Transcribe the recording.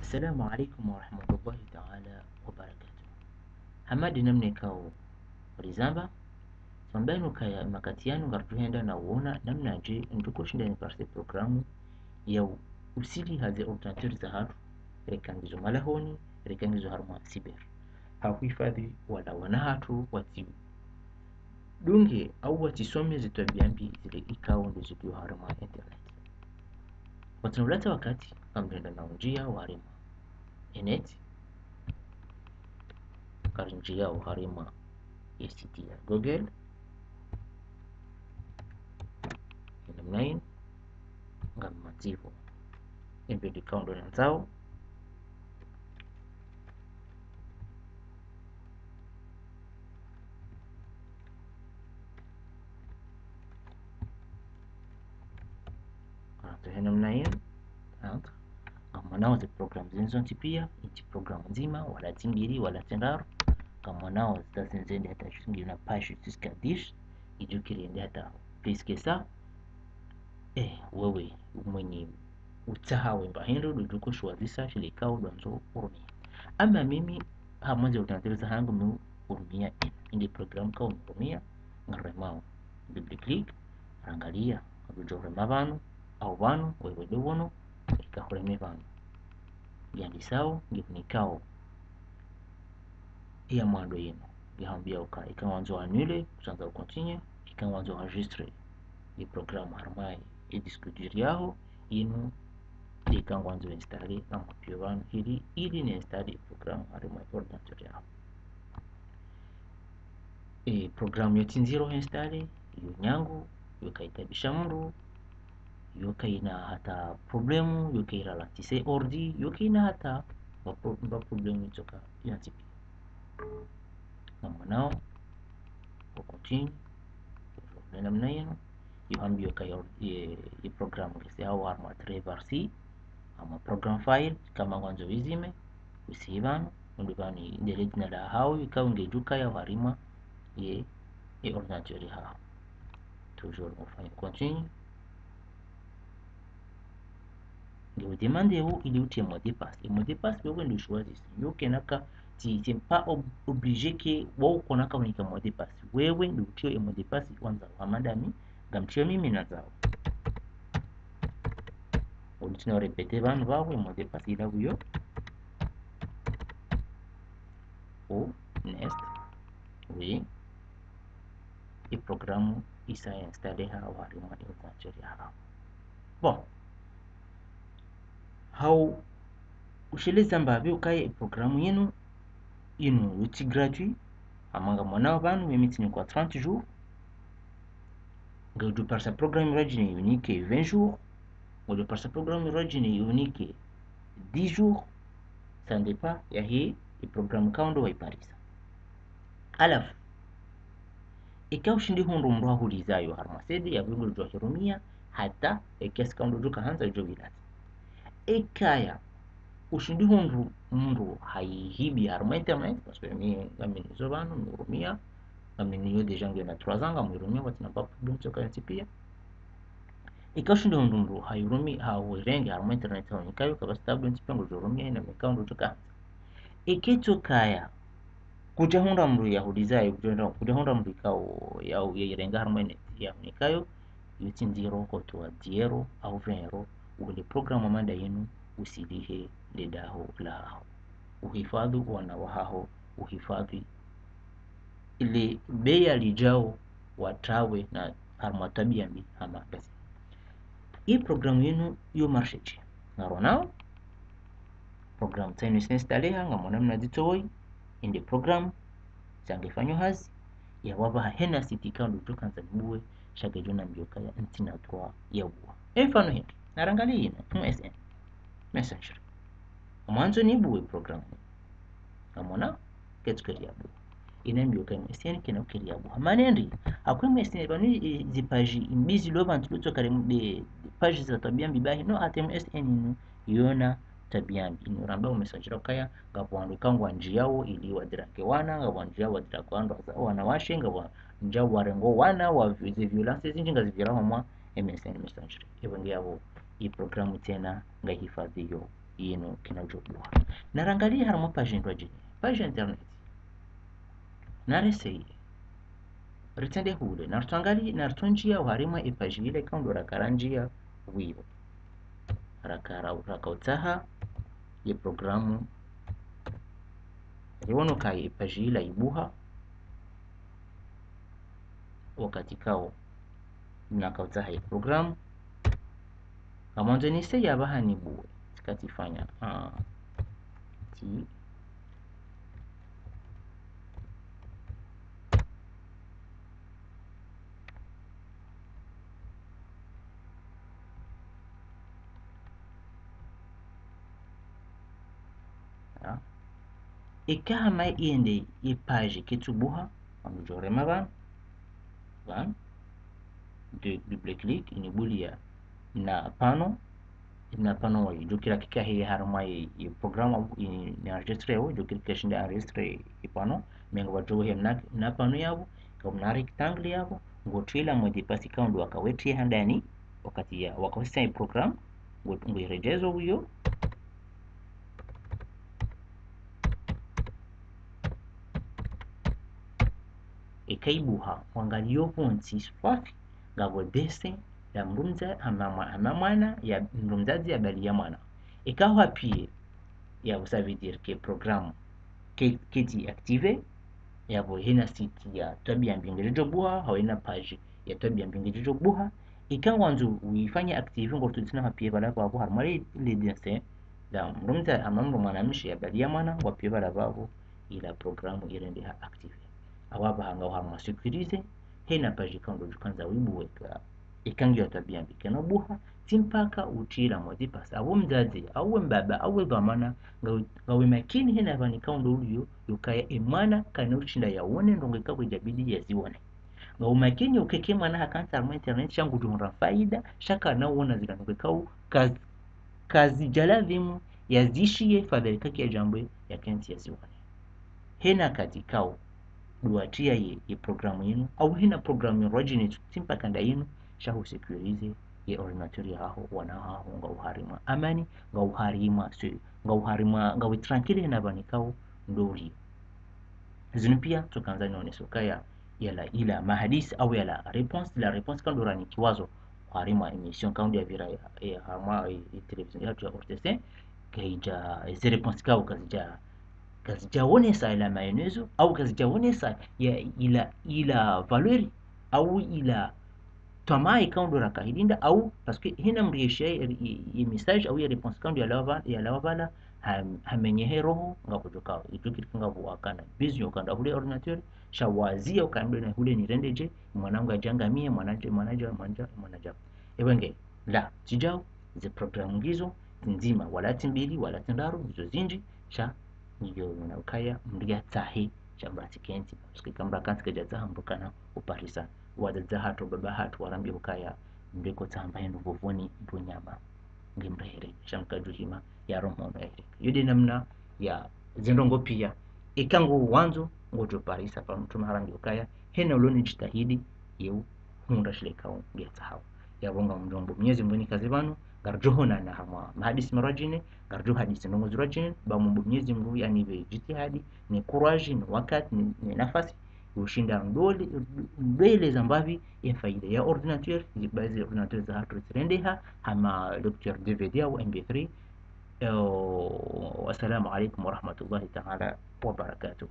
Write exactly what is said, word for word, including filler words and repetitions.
Assalamu alaikum warahmatullahi taala wabarakatuh. Hama de namna ikao rizamba, sambenu kaya makati yanu ngarudjo henda na uona namna je ndriko shinda ni parse programu ya usili haze ordinateur zahatru, reka ngizo malahoni, reka ngizo harumwa cyber. Ha uhifadhi wala wana hatru watsi dunge au watsisome ze twabiya mbi zile ikao ndo zilio harumwa internet. Watsina ulata wakati, ngamdjo henda na unjia harumwa enet, ngarunjia harumwa ye site ya Google, namna inu, ngammatsiho embe likao ndo nandzao. Entre he namna inu, entre. Ngamwonao ze programu zinu zontsi pia, itsi programu ndzima, wala tsi mbili, wala tsi ndraru. Ngamwonao zita zindzende hata jusqu'à na page jusqu'à dix, idjo kiri yende hata plus que ça. Eh, wewe, mwenye utsaha wemba hindru, ndo udjo shwazisa shile ikao ndo wandzo urumia. Ama mimi, ha mwandze ordinateur zahangu mi urumia inu. Inde programu ikao mi urumia, ngaremao. Double clic, rangalia, ngudjo rema pvanu, au pvanu, wewe ndo wono, ika hureme pvanu. Yandisao, ngihunikao ya mwando yinu. Ngihambia uka, ika ngwandzo annuler, kutsandza ucontinuer, ika ngwandzo enregistrer ye programu harumwa ye disque dur yaho, inu ika ngwandzo installer, ngamwambio pvanu ili, ili ni installer ye programu harumwa ye ordinateur yaho. E programu yo tsi ndziro installer, yo nyangu, yo kaitabisha mndru, yo kaina hata problemu, yo kairalentisse ordi, yo kaina hata mba pro-, mba problemu itsoka yontsi pia. Ngamwonao, ucontinue, ne namna inu, yo hambio ka ye, ye programu ngesi hao harumwa traversi, harumwa program file, hama ngwandzo wizime, usihi pvanu, undru pvanu ndele dzina lahao, ikao ngedjo kaya harumwa ye, ye ordinateur yaho. Toujours ufanya continue. Nge udemande wo ili utrie mot de passe. E mot de passe wewe ndo ushwazisa. Yo kena ka, tsi, c'est pas ob-, obligé que wawe kona ka unika mot de passe. Wewe ndo utrio e mot de passe wandzao. Hama ndami, ngamtrio mimi nandzao. Ulitsina répéter pvanu pvawe mot de passe ila uyo. O next. Oui. E programu isa installer hao harumwa e ordinateur yaho. Bon. Hau usheleza mbapvi ukaya e programu yinu, inu yo tsi gratuit, hama ngamwonao pvanu, mimi tsinikwa trente jours. Ngodjo parisa programu yirwadjine yunike vingt jours, ngodjo parisa programu yirwadjine yunike dix jours, ça dépend yahe e programu ikao ndo waiparisa. Halafu, ika ushindi hundru mndru hahulizayo harumwa C D, yapvo ngudjo hirumia, hata, e kiasi ikao ndo djuka handza djo wilatsa. Ikaya, ushindi hundru mndru haihibi harumwa internet, parce que mi, ngami nizo pvanu, mi urumia, ngami niyo déjà ngena trois ans, ngami urumia, watsina mba problème tsoka yontsi pia. Ika ushindi hundru mndru hairumi, hauirenge harumwa internet, haunikayo, kapvatsi tabu yontsi pia ngudjo rumia, ina mi ikao ndo djuka handza. Ika itsokaya, kudja hundra mndru yahulizayo, kudja hundra, kudja hundra mndru ikao, ya, yairenga harumwa net, yahunikayo, yo tsi ndziro, hutowa dix euros au vingt euros, uhule programu hama nda yinu, usilihe le daho lahaho. Uhifadhi wana wahaho, uhifadhi ile beya lidjao watrawe na harumwa twabiya mbi hama ngazi. I programu yinu yo marché dje? Ngaronao, programu tsayinu tsi installer ha, ngamwona namna zitsowoyi, inde programu, tsange fanyo hazi, ya wapvaha hena site ikao ndo djuka handza nibuwe, sha kedjo nambio kaya ntsina droit ya ubuwa. E mfano hindri, narangalie yinu, M S N Messenger. Ngamwandzo nibuwe programu. Ngamwona, ketsu keri yabuwa. Inambio ka M S N kena ukeri yabuwa. Hama nendri, hauka M S N pvanu, e, zi page mbi zilo pvanu tsi lutso kare mbe, page za twabiya mbi bahi, no, hata M S N inu, yona twabiya mbi. Inu ramba o Messenger ukaya, ngapvo wandru ikao ngwandjiao ili wadrague wana, ngapvo wandjiao wadrague wandru waza-, wanawashe, ngapvo wandjiao warengo wana, wa vi-, ze violence zindji ngazipvirao harumwa M S N Messenger. Epvo ngiyapvo i programu tsena ngayihifadhiyo yinu kina udjo buha. Narangalie harumwa page ndrwadjini, page internet. Nareseye. Ritsende hule. Naritsongalie, naritsondjia oharumwa ye page yile ikao ndo raka randjia wiyo. Raka ra-, raka utsaha ye programme. Riwono ukaya ye page yila ibuha. Wakati ikao naka utsaha ye programme. Ngamwandzo niseye apvaha nibuwe. Tsika tsifanya. Ah. Ti. Ah. Eka hama yende ye page ketsu buha, ngamdjo rema pvanu. Pvanu. Dou-, double clic, inibulia na panneau. Na panneau wayi, djokira kika heye harumwa ye, ye programme apvo, ini enregistré wo, djokira kika shinda enregistré ye panneau. Mengo wadjo he mna, na panneau yapvo, ka mna rectangle yapvo, ngotwila mot de passe ikao ndo waka wetrie handani, wakati ya, waka wesa ye programme, ngo, ngoiredjezo wiyo. Eka ibuha, wangalio pvontsi swafi, ngapvo dessin la mdru mdza-, hama mwa-, hama mwana, ya mdru mdzadze yabalia mwana. Eka ho appuyer, yapvo ça veut dire que programme ke-, ketsi activé, yapvo hena site ya Twabiya Mbi ngedjo buha, hau hena page ya Twabiya Mbi ngedjo buha. Eka ngwandzo uifanye activé, ngortudisina appuyer pvala pvapvo harumwa le, le dessin la mdru mdza-, hama mdru mwanamshe yabalia mwana, ngwa appuyer pvala pvapvo, ila programme irendeha activé. Apvaha ngau harumwa sécurisé, hena page ikao ndo djukandza wibuwe ka, eka ngiyo Twabiya Mbi kena buha, tsi mpaka utrila mot de passe. Apvo mdzadze, au we mbaba, au we dhwamana, ngawe, ngawe makini hena pvanu ikao ndo uliyo, yukaya ye mwana kana ushinda yawone ndrongoo ikao kwadjabidi yaziwone. Ngawe makini ukeke mwana hakantsi harumwa internet, sha ngudjo hundra faida, sha kana uona zila ndrongoo ikao kaz-, kazidja lazimu yazishiye, fadhali kaki ya djambwe yakentsi yaziwone. Hena wakati ikao ndo watria ye, ye programme yinu, au hena programme ndrwadjine tsi mpaka nda yinu, sha hu sécurisé ye ordinateur yaho, wana haho, ngau harumwa amani, ngau harumwa se-, ngau harumwa, ngawe tranquille hena pvanu ikao ndo uliyo. Zinu pia, tsukandza nionese ukaya, yala, ila mahadisi, au yala réponse, la réponse ikao ndo ranikiwa zo, harumwa émission ikao ndo yapvira ya, ya, harumwa, ya, ya télévision yahatru ya O R T C, kaidja, ze réponse ikao kazidja, kazidja onesa ila maelezo, au kazidja onesa ya, ila, ila valeur, au ila twamaa ikao ndo raka hilinda, au, parce que hena mdru yeshiya ye, ye, ye message, au ye réponse ikao ndo yalawa pva-, yalawa pvala, ha, hamenyehe roho, ngakudjoka, idjokiri ngapvo wakana besoin ukandra hule ordinateur, sha waziya ukandra na hule nirendedje, mwanangu yadjangamiye, mwanadja, mwanadja, mwanadja, mwanadja. Ewe nge, la, tsidjao, ze programme ngizo, tsi ndzima, wala tsi mbili, wala tsi ndraru, ngizo zindji, sha, ngiyo na ukaya, mdru yatsahe, sha mdru atsikentsi, parce que eka mdru akantsi kadjatsaha mdru kana uparisa. Wadzadze hatru, baba hatru, warambia ukaya, mdru eka utsaha mba hindru vovoni, ndo nyama. Nge mrehere, sha mkadjuhima, ya roho mhono yahere. Yo nde namna ya zindrongoo pia. Eka ngo wandzo, ngodjo parisa, pvanu mtrume harambia ukaya, hena ulo ni djitihadi, yeu, hundra shile ikao, ngiyatsahao. Yapvo ngamdjombo Mwenyezi Mungu nikaze pvanu, ngaridjo honana harumwa mahadisi marwadjine, ngaridjo hadisi ndrongoo zirwadjine, ba mumbo Mwenyezi Mungu yanipve djitihadi, ni courage, ni wakati, ni, ni nafasi, ushinda ndole, ndole zambapvi, ye faida ya ordinateur, zibazi ordinateur zahatru zirendeha, hama lecteur D V D au M P three. Eh, wassalamu alaikum warahmatullahi taala wabarakatuh.